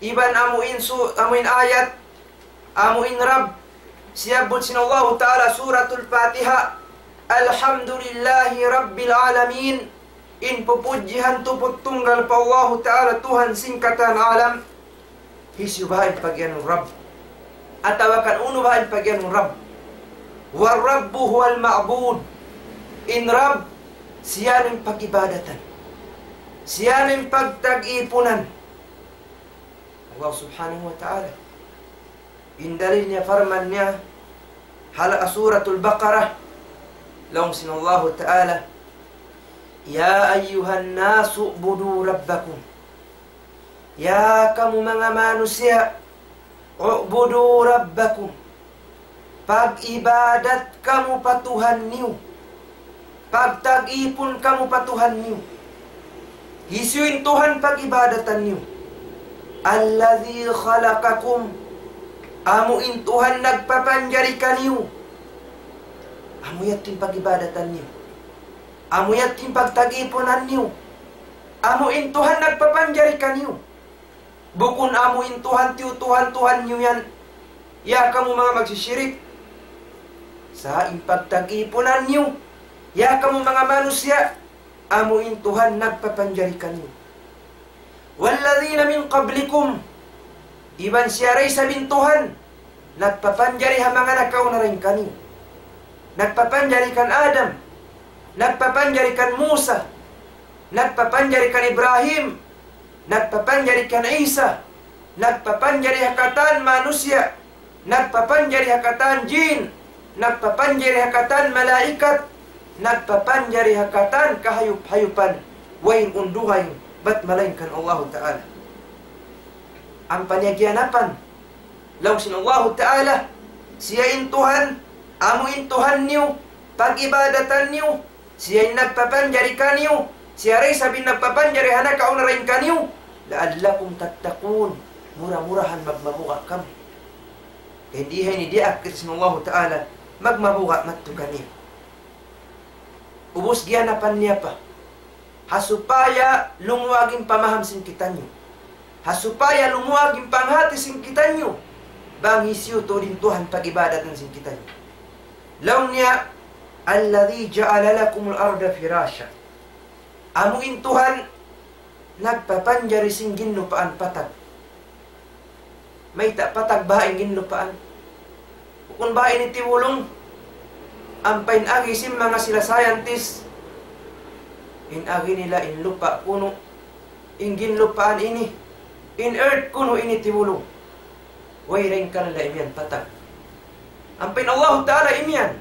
iban amu in su-, amu in ayat, amu in Rabb, siyabbut sin Allahu Ta'ala Suratul Fatiha, الحمد لله رب العالمين, in pupudjihan tuput tunggal pa Allahu Ta'ala Tuhan sin katan alam. Hisiyu baha' in pag-iyanun Rabb? Atawa kan unu baha' in pag-iyanun Rabb? والرب هو المعبود. In Rabb, siya in pag-ibadatan. Siya in pagtag-ipunan. Allah Subhanahu wa Ta'ala. In dalil niya parman niya, ha Suratul Baqarah, laung sin Allahu Ta'ala, يا أيها الناس اعبدوا ربكم. Ya kamu manga manusiya', اعبدوا ربكم. Pag-ibadat kamu pa Tuhan niyu. Pagtag-ipun kamu pa Tuhan niyu. Hisiyu in Tuhan pag-ibadatan niyu? الذي خلقكم. Amu in Tuhan nagpapanjari kaniyu. Amu yadtu in pag-ibadatan niyu. Amu yadtu in pagtag-ipunan niyu. Amu in Tuhan nagpapanjari kaniyu. Bukun amu in Tuhan tiyutuhan-tuhan niyu yan. Ya kamu manga magsisirik. Sa' in pagtag-ipunan niyu, ya kamu manga manusiya', amu in Tuhan nagpapanjari kaniyu. والذين من قبلكم. Iban siya da isab in Tuhan nagpapanjari ha manga nakauna dayn kaniyu. Nagpapanjari kan Adam, nagpapanjari kan Musa, nagpapanjari kan Ibrahim, nagpapanjari kan Isa, nagpapanjari ha katan manusiya', nagpapanjari ha katan jin, nagpapanjari ha katan malaikat, nagpapanjari ha katan kahayup-hayupan, wayruun dugaing bat malaingkan Allahu Ta'ala. Ampa niya giyanapan, laung sin Allahu Ta'ala, siya in Tuhan, amu in Tuhan niyu, pag-ibadatan niyu, siya in nagpapanjari kaniyu, siya da isab in nagpapanjari ha nakauna dayn kaniyu, لعلكم تتقون, mura-murahan magmabuga' kamu. Kay di ha ini diyaak kita sin Allahu Ta'ala, magmabuga' madtu kaniya. Ubus giyanapan niya pa. Ha supaya lumuag in pamaham sin kitaniyu. Ha supaya lumuag in panghati sin kitaniyu. Bang hisiyu tuud in Tuhan pag-ibadatan sin kitaniyu. Laung niya, الذي جعل لكم الأرض فراشا. Amu in Tuhan nagpapanjari sin ginlupaan patag. Mayta' patag baha' in ginlupaan? Bukun baha' ini tibulung? Ampa in agi sin manga sila scientist, in agi nila in lupa' kunu', in ginlupaan ini, in earth kunu' ini tibulung. Way dayn kanila imiyan patag. Ampa in Allah Ta'ala imiyan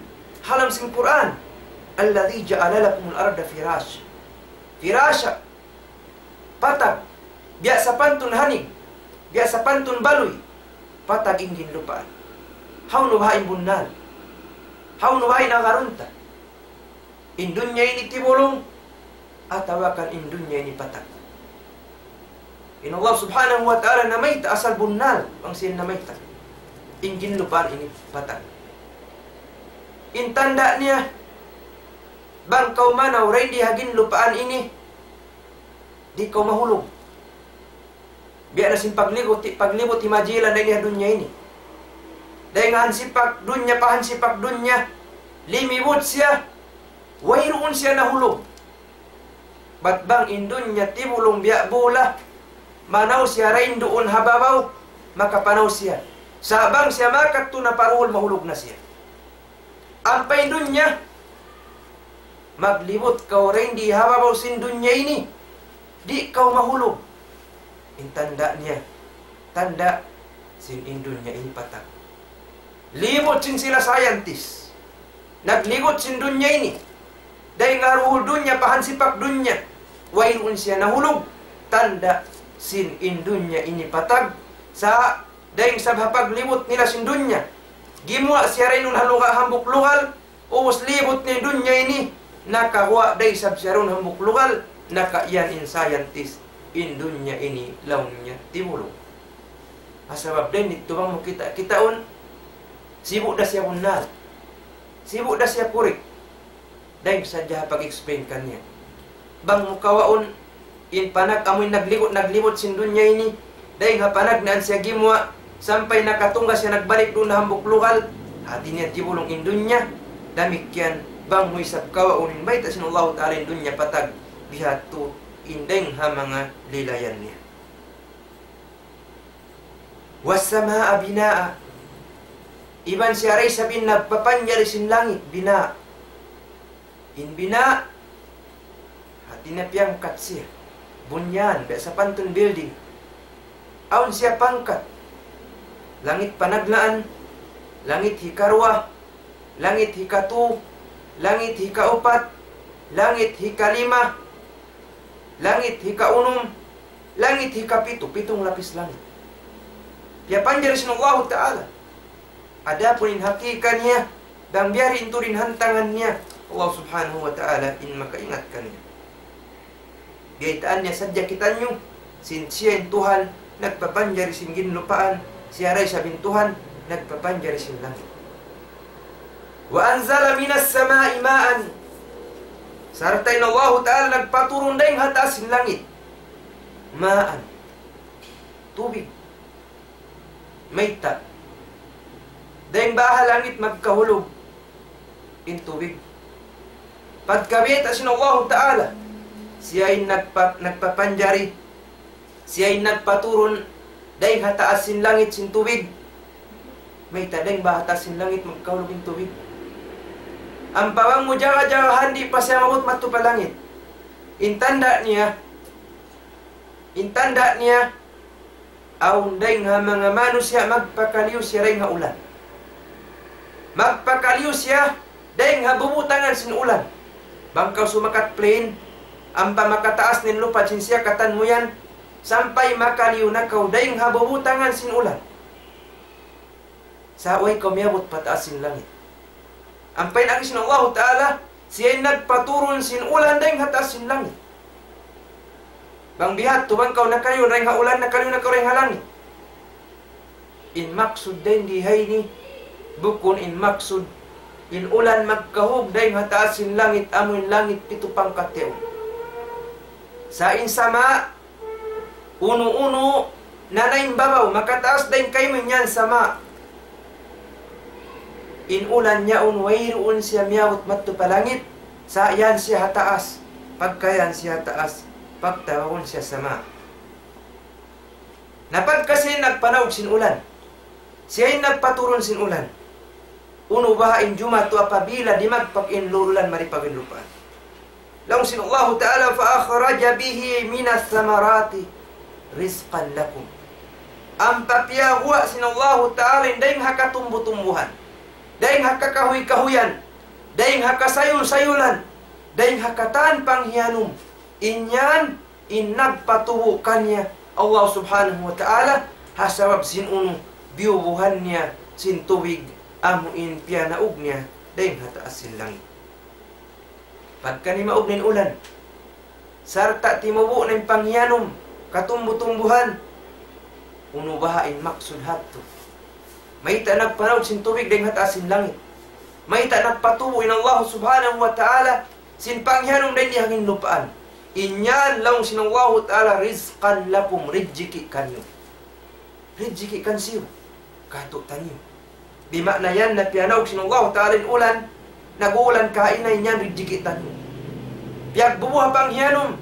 ha lawm sin Qur'an, الذي جعل لكم الأرض فراش. Firasha, patag, biya' sapantun hanig, biya' sapantun baluy, patag in ginlupaan. Hawnu baha' in bunnal? Hawnu baha' in agarun ta? In dunya ini tibulung, atawa kan in dunya ini patag? In Allah Subhanahu wa Ta'ala namayta' asal bunnal, bang siya namayta' in ginlupaan ini patag. In tanda' niya, bang kaw manaw dayn di ha ginlupaan ini, di' kaw mahulug. Biya' na sin paglibut, paglibut hi Magellan dayn di ha dunya ini. Dayn ha hansipak dunya pa hansipak dunya, limibut siya, wayruun siya nahulug. Bat bang in dunya tibulung biya' bula, manaw siya dayn duun ha babaw, makapanaw siya. Sa' bang siya makadtu na pa duhul, mahulug na siya. Ampa in dunya, maglibut kaw dayn di ha babaw sin dunya ini, di' kaw mahulug. In tanda' niya, tanda' sin in dunya ini patag. Libut sin sila scientist, naglibut sin dunya ini, dayn ha duhul dunya pa hansipak dunya, wayruun siya nahulug. Tanda' sin in dunya ini patag. Sa' dayn isab ha paglibut nila sin dunya, gimuwa' siya dayn duun ha luga' hambuuk lugal, ubus libut niya in dunya ini, nakaguwa' da isab siya duun hambuuk lugal, nakaiyan in scientist, in dunya ini laung niya tibulung. Ha sabab dayn didtu bang mu kita'-kitaun, sibu' da siya bunnal, sibu' da siya purik. Dayn sadja ha pag-explain kaniya. Bang mu kawaun, in panag amuin naglibut-naglibut sin dunya ini, dayn ha panag naan siya gimuwa', sampay nakatungga siya nagbalik duun ha hambuuk lugal, hati niya tibulung in dunya. Damikkiyan, bang mu isab kawaun in bayta' sin Allahu Ta'ala in dunya patag, bihadtu in dayn ha manga lilayan niya. والسماء بناء. Iban siya da isab in nagpapanjari sin langit, bina'. In bina', hati niya piyangkat siya. Bunyan, biya' sapantun building. Awn siya pangkat. Langit panagnaan, langit hikaruwa, langit hikatu, langit hikaupat, langit hikalima, langit hikaunum, langit hikapitu, pitung lapis langit. Piyapanjari sin Allahu Ta'ala. Adapun in hakika niya, bang biya' diin tuud in hantangan niya, Allah Subhanahu wa Ta'ala in makaingat kaniya. Biyaytaan niya sadja kitaniyu, sin siya in Tuhan nagpapanjari sin ginlupaan, siya da isab in Tuhan nagpapanjari sin langit. وأنزل من السماء ماء. Sarta' in Allahu Ta'ala nagpaturun dayn ha taas sin langit. ماء. Tubig. Mayta'? Dayn baha' ha langit magkahulug in tubig. Pagka biyayta' sin Allahu Ta'ala, siya in nagpa-, nagpapanjari, siya in nagpaturun dayn ha taas sin langit sin tubig. Mayta'? Dayn baha' ha taas sin langit magkahulug in tubig. Ampa bang mu jaga-jagahan, di' pa siya maabut madtu pa langit. In tanda' niya, in tanda' niya, awn dayn ha manga manusiya' magpakaliyu siya dayn ha ulan. Magpakaliyu siya dayn ha bubutangan sin ulan. Bang kaw sumakat plane, ampa makataas na in lupad sin siyakatan mu yan, sampay makaliyu na kaw dayn ha bubutangan sin ulan. Sa' way kaw miyabut pa taas sin langit. Ampa in agi sin Allahu Ta'ala, siya in nagpaturun sin ulan dayn ha taas sin langit. Bang bihadtu, bang kaw nakaliyu dayn ha ulan, nakaliyu na kaw dayn ha langit. In maksud dayn di ha ini, bukun in maksud, in ulan magkahug dayn ha taas sin langit, amu in langit pitu pangkat yaun. Sa' in sama', unu-unu na dayn babaw, makataas dayn kaymu, yan sama'. In ulan yaun wayruun siya miyabut madtu pa langit, sa' yan siya ha taas. Pagka yan siya ha taas, pagtawagun siya sama'. Na pagka siya in nagpanaug sin ulan, siya in nagpaturun sin ulan, unu baha' in jumatu apabila dimagpak in ulan mari pa ginlupaan? Laung sin Allahu Ta'ala, فأخرج به من الثمرات رزقا لكم. Ampa piyaguwa' sin Allahu Ta'ala in dayng ha katumbu-tumbuhan, dayng ha kakahuy-kahuyan, dayng ha kasayul-sayulan, dayng ha katan panghiyanum. In yan in nagpatubu' kaniya Allah Subhanahu wa Ta'ala, ha sabab sin unu, biyubuhan niya sin tubig, amu in piyanaug niya dayng ha taas sin langit. Pagka nimaug na in ulan, sarta' timubu' na in panghiyanum, katumbu-tumbuhan, unu baha' in maksud hadtu? Mayta' nagpanaug sin tubig dayng ha taas sin langit? Mayta' nagpatubu' in Allah Subhanahu wa Ta'ala sin panghiyanum dayng di ha ginlupaan? In yan laung sin Allahu Ta'ala, رزقا لكم, rijiki' kaniyu. Rijiki' kaniyu, kātu'niyu. Di' maana yan na piyanaug sin Allahu Ta'ala in ulan, nag-uulan kaina, in yan rijiki' taniyu. Piyagbubuha panghiyanum,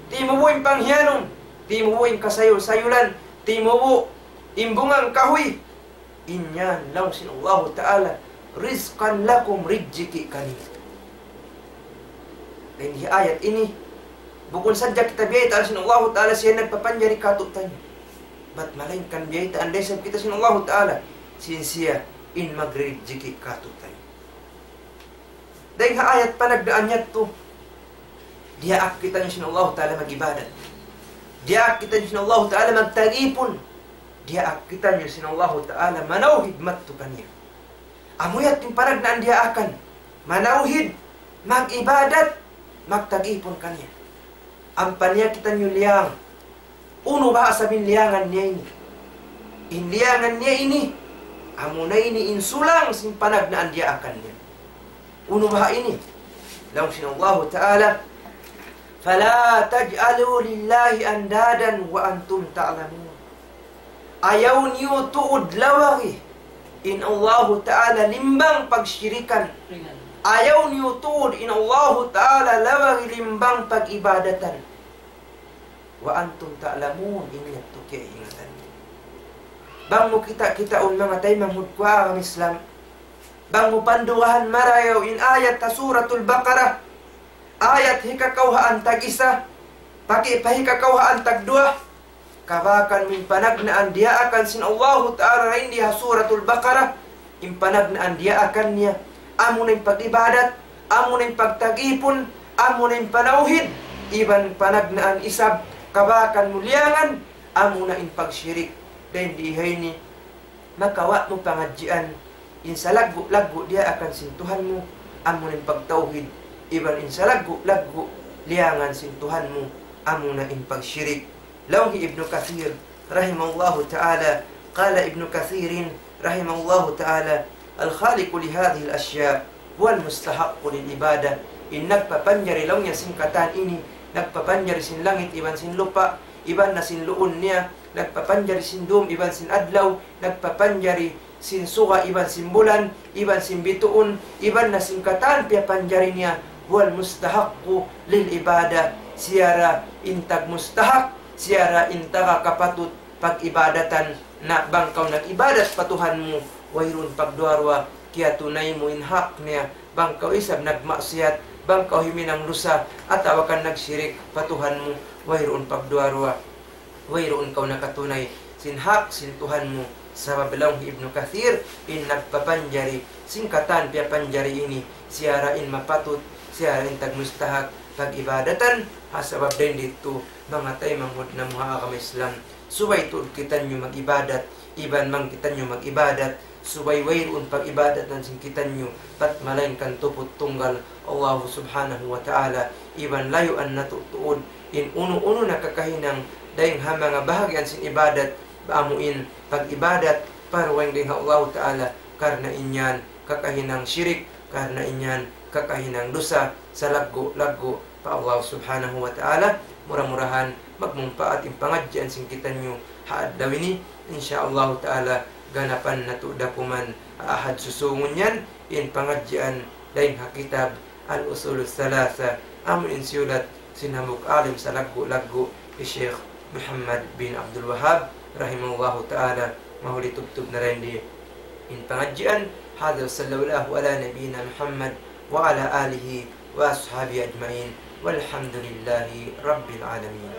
timubu' in panghiyanum, timubu' in kasayul-sayulan, timubu' in bunga kahuy. In yan laung sin Allahu Ta'ala, رزقا لكم, rijiki' kaniyu. Dayn ha ayat ini, bukun sadja kita biyaytaan sin Allahu Ta'ala siya nagpapanjari kātu'niyu. Bat malayngkan biyaytaan da isab kita sin Allahu Ta'ala, sin siya in magrijiki' kātu'niyu. Dayn ha ayat panagnaan yadtu, diyaak kitaniyu sin Allahu Ta'ala mag-ibadat. Diyaak kitaniyu sin Allahu Ta'ala magtag-ipun. Diyaak kitaniyu sin Allahu Ta'ala manawhid madtu kaniya. Amu yadtu in panagnaan diyaakan, manawhid, mag-ibadat, magtag-ipun kaniya. Ampa niya kitaniyu liyang, unu baha' sabab in liyangan niya ini? In liyangan niya ini, amuna ini in sulang sin panagnaan diyaakan niya. Unu baha' ini? Laung sin Allahu Ta'ala, فلا تجعلوا لله أندادا وأنتم تعلمون. Ayaw niyu tuud lawagi in Allahu Ta'ala limbang pagshirikan. Ayaw niyu tuud in Allahu Ta'ala lawagi limbang pag-ibadatan. وأنتم تعلمون, in yadtu kiyaingatan niyu. Bang mu kita'-kitaun manga taymanghud ku ha agama Islam, bang mu pandugahan marayaw in ayat ha Suratul Baqarah, ayat hikakawhaan tag-isa, paki pa hikakawhaan tagduwa, kabakan mu in panagnaan diyaakan sin Allahu Ta'ala dayn di ha Suratul Baqarah, in panagnaan diyaakan niya, amuna in pag-ibadat, amuna in pagtag-ipun, amuna in panawhid, iban panagnaan isab, kabakan mu liyangan, amuna in pagshirik. Dayn di ha ini, makawa' mu pangadjian, in salaggu'-laggu' diyaakan sin Tuhan mu, amuna in pagtawhid, iban in salaggu'-laggu' liyangan sin Tuhan mu, amuna in pagshirik. Laung hi Ibnu Kathir, rahimahullahu ta'ala, قال ابن كثير رحمه الله تعالى: الخالق لهذه الأشياء هو المستحق للعبادة. In nagpapanjari laung niya sin katan ini, nagpapanjari sin langit iban sin lupa', iban na sin luun niya, nagpapanjari sin dum iban sin adlaw, nagpapanjari sin suga iban sin bulan, iban sin bituun, iban na sin katan piyapanjari niya, هو المستحق للعبادة, siya ra in tagmustahak, siya ra in taga kapatut pag-ibadatan. Na bang kaw nag-ibadat pa Tuhan mu, wayruun pagduwa-ruwa, kiyatunay mu in hak niya. Bang kaw isab nagmaksiyat, bang kaw himinang dusa, atawa ka nagshirik pa Tuhan mu, wayruun pagduwa-ruwa, wayruun kaw nakatunay sin hak sin Tuhan mu. Sabab laung hi Ibnu Kathir, in nagpapanjari sin katan piyapanjari ini, siya ra in mapatut, siya ra in tagmustahak pag-ibadatan. Ha sabab dayn ditu, manga taymanghud namu' ha agama Islam, subay tuud kitaniyu mag-ibadat, iban bang kitaniyu mag-ibadat, subay wayruun pag-ibadatan sin kitaniyu, bat malaingkan tuput tunggal Allahu Subhanahu wa Ta'ala, iban layuan natu' tuud in unu-unu na kakahinang dayng ha manga bahagian sin ibadat, amu in pag-ibadat, paruwayng dayng ha Allahu Ta'ala, karna' in yan kakahinang shirik, karna' in yan kakahinang dusa, salaggu'-laggu' pa Allah Subhanahu wa Ta'ala. Mura-murahan magmumpaat in pangadjian sin kitaniyu ha adlaw ini. Insya Allah Ta'ala, ganapan natu' da kuman ha Ahad susūngun yan in pangadjian dayng ha kitab Al-Usul Thalatha, amu in siyulat sin hambuuk alim salaggu'-laggu', hi Sheikh Muhammad bin Abdul Wahhab, رحمه الله تعالى, mahuli tubtub na dayn di in pangadjian. هذا وصلى الله على نبينا محمد وعلى آله وأصحابه أجمعين والحمد لله رب العالمين.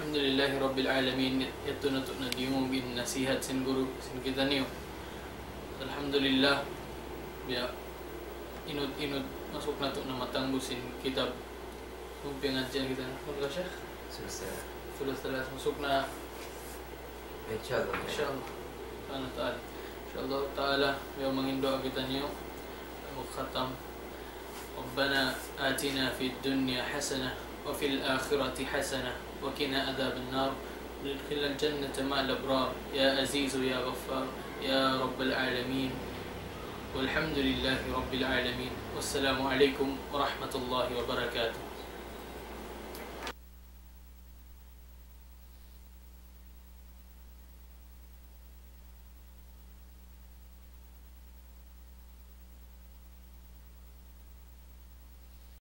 Alhamdulillahi Rabbil Alamin. Yadtu natu' na diyungug in nasihat sin guru sin kitaniyu. Alhamdulillah. Biya' inut-inut masuk natu' na matanggu sin kitab. Kung pingadjian kita na. Kung ka, Sheikh? Selesai. Sudah selesai. Masuk na, Insya Allah. insya Allah. Subhanahu wa ta'ala. Insya Allah ta'ala, biya' mangin duwaa kitaniyu. Magkhatam. ربنا آتنا في الدنيا حسنة وفي الآخرة حسنة وقنا عذاب النار وأدخلنا الجنة مع الأبرار يا عزيز يا غفار يا رب العالمين. والحمد لله رب العالمين. والسلام عليكم ورحمة الله وبركاته.